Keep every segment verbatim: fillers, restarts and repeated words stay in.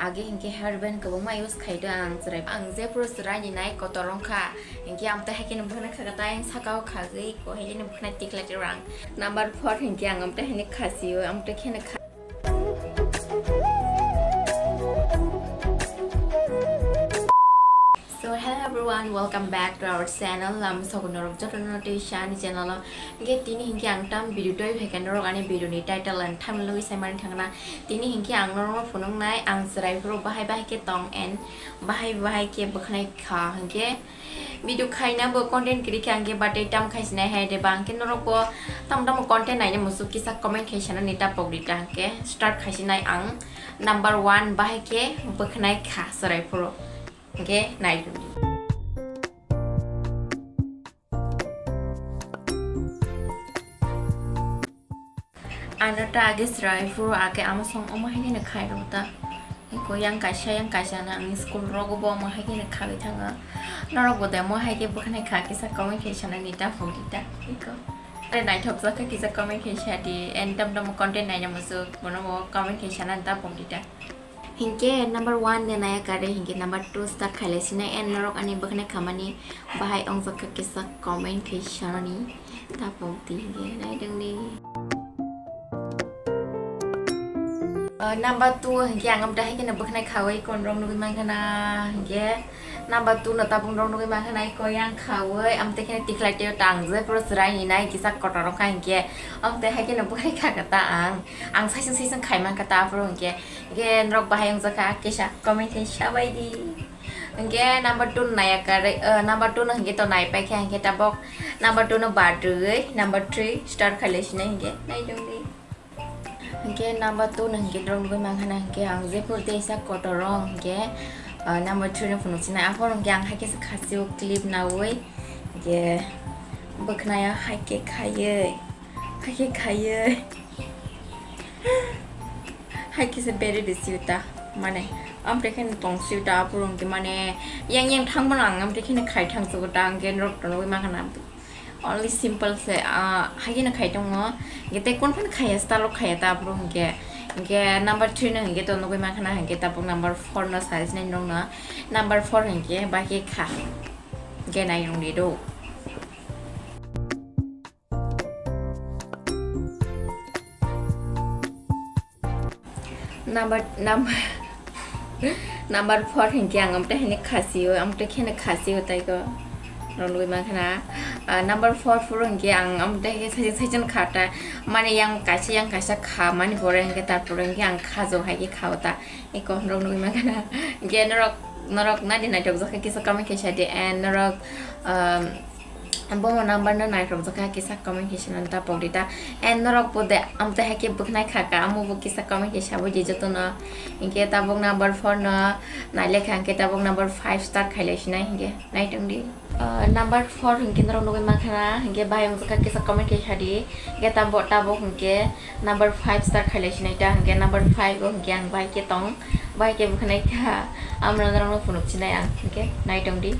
Agi hinkhe hair band kwbangma use khaito ang chwrai. Ang jephuru chwraini nai kotor wngkha. Hinkhe amtwi haikhe no bwkhwnai khaka tai ang sakao khagwi ko haikhe no bwkhwnai tikhlai tiro ang. Number four hinkhe ang amtwi haino khasio, amtwi kheno kha-, So hello everyone, welcome back to our channel. Lam sogo norok joto no twi sa ani channel o. Hinkhe tini hinkhe ang tam video toi phaikha norok ani video ni title and thumbnail wi sai mani thangna. Tini hinkhe ang norok no phunuknai ang chwrai phuru bahai bahai khe tong and bahai bahai khe bwkhwnai kha hinkhe video khaina bo content kwrwi khe ang khe batwi tam khaisinai hai de ba hinkhe norok bo tam tamo content naina muchuk kisa comment khai sanani ta pokdi ta hinkhe start khaisinai ang number one bahai khe bwkhwnai kha chwrai phuru. Hinkhe naitokdi. Ano ta age chwrai phuru age ama song omo hai kheno khai rw ta. Eko yang kaisa yang kaisa na ang school rogo bo omo hai kheno khagwi thango. Norok bo de omo hai khe bwkhwnai kha kisa comment khai sanani ta phone ta. Eko. Are naithok jak khe kisa comment khai sa di. And tam tam content naina muchuk bono bo comment khai sanani ta phone ta. Hinkhe number one ni naya kare hinkhe number two start khailai sinai and norok ani bwkhwnai khamani bahai wngjak kha kisa comment khai sanani tapok di hinkhe naitongdi. Uh, number two hinkhe ang amtwi haikhe no bwkhwnai khawi konrok nugwi mankhana hinkhe number two no tabuk rok nugwi mankhana eko yang khawi amtwi kheno tikhlai tei tang je pura chwrai ni nai kisa kotor wngkha hinkhe amtwi haikhe no bwkhwnai khaka ta ang ang saisung saisung khai mankha ta aphuru hinkhe. Hinkhe norok bahai wngjakha kisa comment khai sabai di. Hinkhe number two no naya kare, uh, number two no hinkhe to nai paikha hinkhe tabok number two no bad rwgwi number three start khailai sinai hinkhe naitongdi. Hinkhe number two no hinkhe norok nugwi mankhana hinkhe ang jephuru teisa kotor rok hinkhe, uh, number three no phunuk sinai aphuru hinkhe ang haikhe khasio clip nawi hinkhe bwkhwnaya haikhe khaiwi. Haikhe khaiwi. Haikhe se beri de siu ta. Mane, amtwi kheno tong siu ta, aphuru hinkhe mane, yang yang thangmano ang amtwi kheno khai thang sugo ta, ang gen rok to nugwi mankhana. Only simple se, ah, haikhe no khai tongo. Hinkhe tei kun phano khaiya, style rok khaiya ta, aphuru hinkhe. Hinkhe number three no hinkhe to nugwi mankhana, hinkhe tabuk number four no sai sinai nong no. Number four hinkhe bahai khe kha. Hinkhe nai rung di do. Number, number, number four hinkhe ang amtwi haino khasio, amtwi kheno khasio taigo. Rwnwi mankhana, ah, number four phuru hinkhe ang amtwi haino saichung saichung kha ta, mane yang kaisa yang kaisa kha mani pore hinkhe tarpore hinkhe ang khajo haikhe khao ta. Eko rok nugwi mankhana. Hinkhe norok, norok nadi naithok jakha kisa comment khe sadi and norok, um, Bomo number no naithok jakha kisa comment khe swnam ta pokdi ta. And norok bo de amtwi haikhe bwkhnai kha ka amo bo kisa comment khe sabai di jotono. Hinkhe tabuk number four no nailekha hinkhe tabuk number five start khailai sinai hinkhe naitongdi. Uh, number four hinkhe norok nugwi mankhana hinkhe bahai wngjakha kisa comment khe sadi. Hinkhe tabuk tabuk hinkhe number five start khailai sinai ta hinkhe number five o hinkhe ang bahai khe tong bahai khe bwkhnai kha amrok norok no phunuk sinai ang hinkhe naitongdi.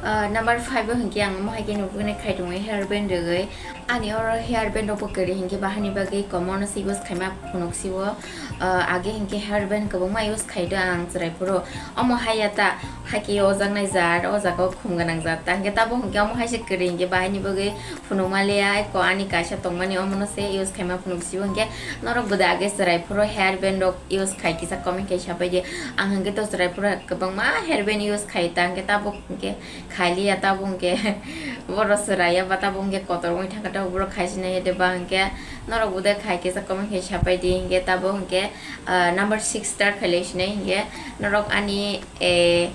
Ah, number five o hinkhe ang omo hai khe nukjaknai khai tongo hair band rwgwi. Ani oro hair band rok bo kwrwi hinkhe bahani bagwi komono se use khaima phunuk sio. Ah, age hinkhe hair band kwbangma use khai do ang chwrai phuru. Omo hai ya ta, hai khe ojaknai jar, o jaga o khum gwnang jar ta. Hinkhe tabuk hinkhe omo hai se kwrwi hinkhe bahani bagwi phunuk ma liya. Eko ani kaisa tongmani omono se use khaima phunuk sio hinkhe norok bo de age chwrai phuru hair band rok use khai kisa comment khai sabai di. Ang hwnkhe to chwrai phuru kwbangma hair band use khai ta, hwnkhe tabuk hwnkhe khai liya, tabuk hwnkhe boro chwrai ya ba tabuk hwnkhe kotor wngwi thangkha, tabuk boro khai sinai ya de ba hwnkhe norok bo de khai kisa comment khai sabai di. Hwnkhe tabuk hwnkhe, ah, number six start khai lai sinai hwnkhe norok ani, eh,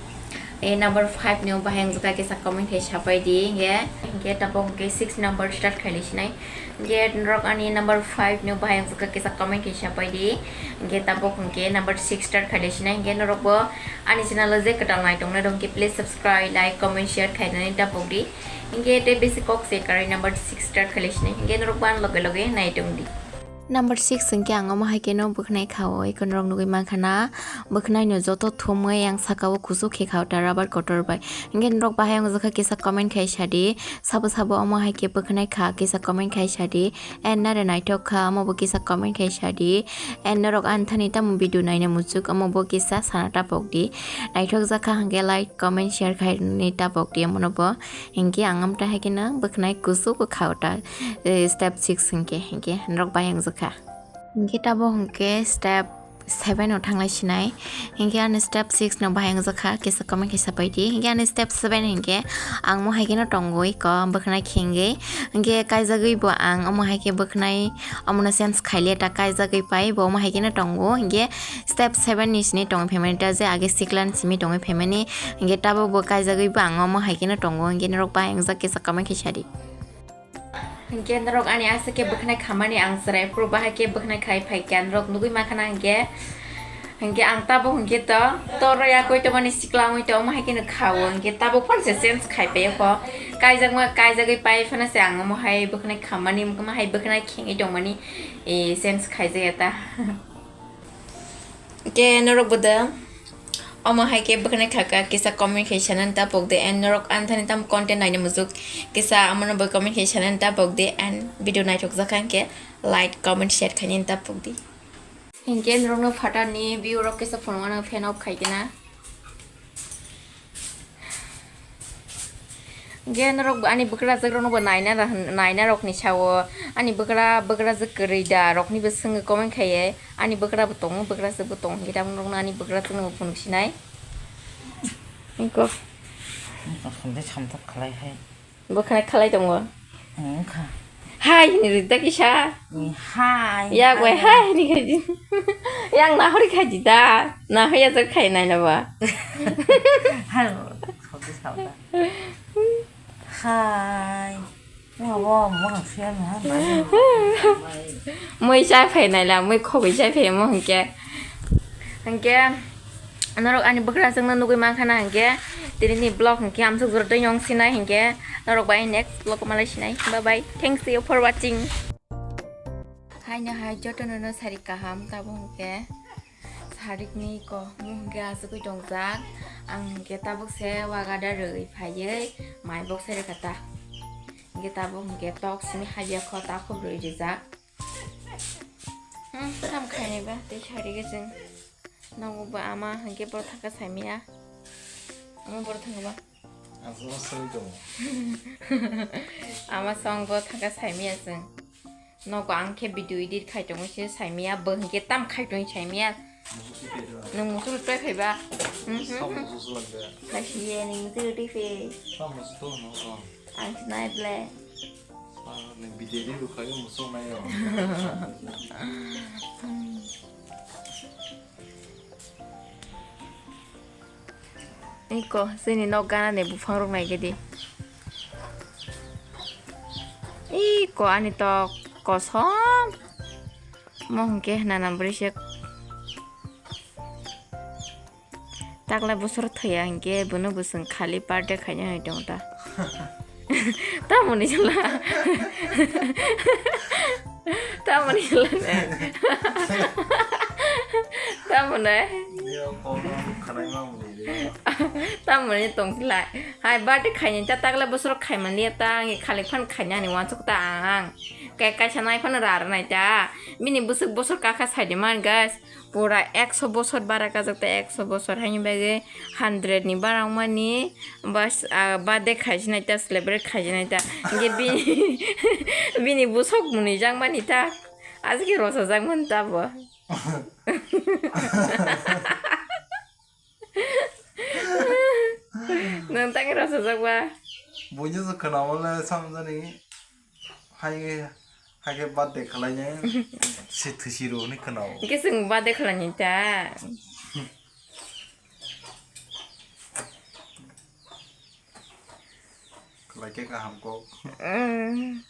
E number five ni o bahai wngjakha kisa comment khai sapai di, hinkhe, hinkhe tabuk hinkhe six number start khai lai sinai. Hinkhe norok ani number five ni o bahai wngjakha kisa comment khai sapai di, hinkhe tabuk hinkhe number six start khai lai sinai. Hinkhe norok bo ani channel o je kwtal nai tong nai rok hinkhe please subscribe, like, comment, share khai nani ta pok di. Hinkhe tei besi kok se kwrwi number six start khai lai sinai. Hinkhe norok bo ani loge loge nai tong di. Number six hwnkhe ang omo hai kheno bwkhnai kha o, eko norok nugwi mankha na, bwkhnai no joto thumwi yang saka o kuchuk khe kha o ta rubber kotor bai. Hwnkhe norok bahai wngjakha kisa comment khai sadi, sabo sabo omo hai khe bwkhnai kha kisa comment khai sadi, and nare naithok kha omo bo kisa comment khai sadi, and norok ani thani tamo video naina muchuk omo bo kisa sana tapok di, naithok jakha hwnkhe like comment share khai ni tapok di omo no bo. Hwnkhe ang amtwi hai kheno bwkhnai kuchuk kha o ta, eh, step six hwnkhe, hwnkhe norok bahai wngjakha. Hwnkhe tabuk hwnkhe step seven o thanglai sinai. Hwnkhe ani step six no bahai wngjakha, kisa comment kisa paidi. Hwnkhe ani step seven hwnkhe ang mo hai kheno tongo eko bwkhnai khengwi. Hwnkhe kaijagwi bo ang omo hai khe bwkhnai omono change khailiya ta kaijagwi pai bo omo hai kheno tongo. Hwnkhe step seven ni sini tongwi phaimani ta je age sikla ni simi tongwi phaimani. Hwnkhe tabuk bo kaijagwi bo ang omo hai kheno tongo. Hwnkhe norok bahai wngjak kisa comment kisa di. Hwnkhe norok ani aswk khe bwkhnai khamani ang chwrai phuru bahai khe bwkhnai khai phaikha norok nugwi mankha na hwnkhe. Hwnkhe ang tabuk hwnkhe to toro yakwi tongmani sikla wngwi tongma hai kheno kha o hwnkhe tabuk phano se change khai paio kho. Kaijakma kaijagwi pai phano se ang omo hai bwkhnai khamani omo hai bwkhnai khengwi tongmani, eh, change khaijakya ta. Hwnkhe norok bo da omo hai khe bwkhnai khaka kisa comment khai sanani tapok di and norok ani thani tamo content naina muchuk kisa omono bo comment khai sanani tapok di and video naithok jakha hwnkhe like comment share khainani tapok di. Hwnkhe norokno phatarni view rok kisa phunuknano fan off khai kena. Hwnkhe norok bo ani bwkrajwk rokno bo naina da hwn-, naina rokni sao ani bwkra, bwkrajwk kwrwi da rokni bo swngwi comment khaiye ani bwkra bo tongo bwkrajwk bo tongo hwnkhe tabuk norokno ani bwkrajwk no bo phunuk sinai. Eko. Samthok khalai hai. Bwkhanai khalai tongo. Wngkha. Hai hinwi rwkda kisa. Ni hai. Yak bai hai hinwi khaidi. Yang nahori khaidi da. Nahori ya jok khai nai na ba. Hai. Sabda sabda. Hai. Wa wa mo na fiya na. Moi chai phai nai la, moi khogwi chai phai mo hwnkhe. Hwnkhe. Norok ani bwkrajwkno nugwi mankha na hwnkhe, tini ni vlog hwnkhe amsuk jora twi wng sinai hwnkhe, norok bai next vlog o malai sinai. Bye bye. Thanks you for watching. Haino hai jotono no sari kaham tabuk hwnkhe sarikni ko mung hwnkhe asugwi tongjak. Ang hwnkhe tabuk se waga da rwgwi phaiwi mai bok se rwkha ta. Hwnkhe tabuk hwnkhe tok simi habya kho ta khub rwi rijak. Hmm, ham khainai ba tei sari gajang. Nogo ba ama hwnkhe borok thangkha saimaya. Ama borok thangkha ba? Aswk aswk tongo. Ama song borok thangkha saimaya chwng. Nogo ang khe video edit khai tongo se saimaya, bo hwnkhe tam khai tong saimaya. Musu si phai rw. Nwng musu twi phai ba? Mhm. Sa musu swlak de. Khai si ye, nwng musu twi phai. Sa musu to no ko. Ang sinai ble. Sa nwng video edit bo khai musu nai yo. Iko, chini nok ganani buphang rok naigidi. Iko, ani tok kosom. Mo hwnkhe nana bwrwi se. Takla bosor thwiya hwnkhe bono bwswng khali birthday khaina hai tong ta. Tamoni sala. Tamoni sala. Tamoni. Yo, kono khanai mamoni de. Tamoni tong sala. Hai birthday khaini ta takla bosor khaimani ta ang khali phan khaina ni wansuk ta ang. Kai kaisa nai phan ra ra nai ta. Bini bwswk bosor kakha sai de man guys. Pura ekso bosor bara kajak ta ekso bosor haini bagwi. Hundred ni barang mani bas, ah, birthday khaijinai ta celebrate khaijinai ta. Hingke bini, bini bosok mwnwi jak mani ta. Ajike rosa jak mani ta bo. Nwng tangwi rosa jak ba? Buino se khwnao le samjani. Hai, hai khe birthday khlainai. Se thusi rw hwnwi khwnao. Hingke chwng birthday khlainai ta. Khlai khe kaham kok. Mm.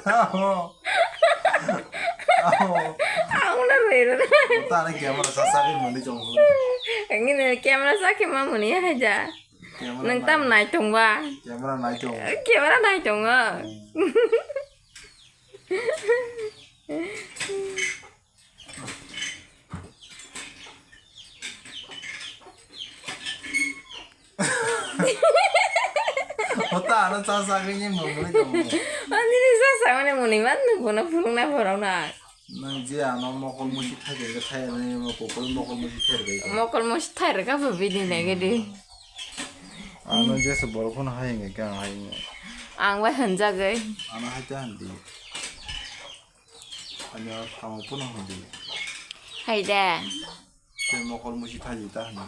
Amo. Amo. Ang na roi roi. Tani camera sa sa ke mani chong. Ang ni camera sa ke ma muni hai ja. Camera nang tam nai- nai tong ba? Camera nai tong. Camera nai tong o. Hmm. Hota ano cha cha khe ni mungmuni tong. Ani ni cha cha mani muni man nung bono phunuk na phorok na. Nang je ano mokol musi thai de thai ani mokol mokol musi thai de. Mokol musi thai re ka bo bini na ge de. Ano je se borok phone hai nge ka hai nge. Ang bai hanjak gai. Ano hai ta handi. Ani o tamo phone handi. Hai de. Tei mokol musi thaidi ta hwnwi.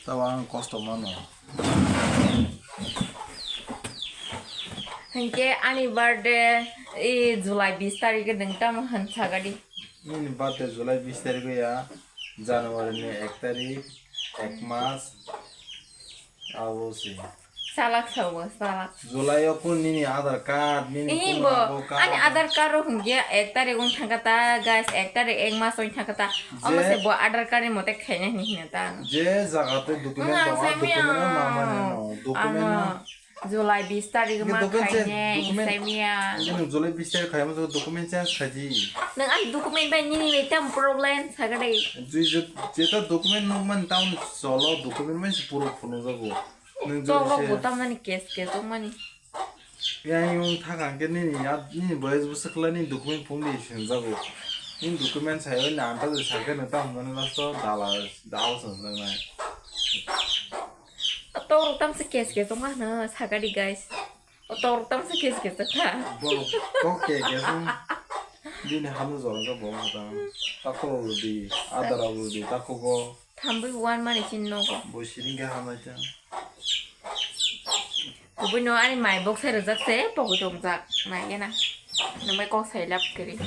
Tabo ang kosto mano. Hinkhe ani birthday i July bis tarikh nwng tamo hwn sagadi? Nini birthday July bis tarikh ya, January ni ek tarikh, ek mas. Abo se. Salak sao, salak. July o kun nini Aadhaar card, nini Ih, kun bo, abo card. Ani Aadhaar card rok hwnkhe ek tarikh wng thangkha ta, guys, ek tarikh ek mas wng thangkha ta. Omo se bo Aadhaar card ni mote khaina hini hina ta. Je jaga te document tongo, document no ma mani no, document no. July bis tarikh ma khaine, July bis tarikh khaima document change khaidi. Nang ani document bai nini bai tam problem sagadi. Jeta document nukmani taun solo document bai se puro phunukjago. Nwng jodi se. Tok rok bo tamani case case wngmani. Yang yung thang ang khe nini ya, nini boyes bwswk lai nini document phung di sengjago. Nini document sai oi na anta de sakhe no tam hwnjani last o dala dal sengjaknai. Tok rok tamsa case case wngma hwno sakadi guys. Tok rok tamsa case case kha. Bo tok case case wng. Bini hano jora bo hata. Tako rodi, adara rodi, tako go. Thambwi wan mani chin nogo. Bo siring khe hamai ta. Kubui no ani mai bok sai rwjak se pogwi tongjak nai gana. Nwng bai kok sai lab kwrwi.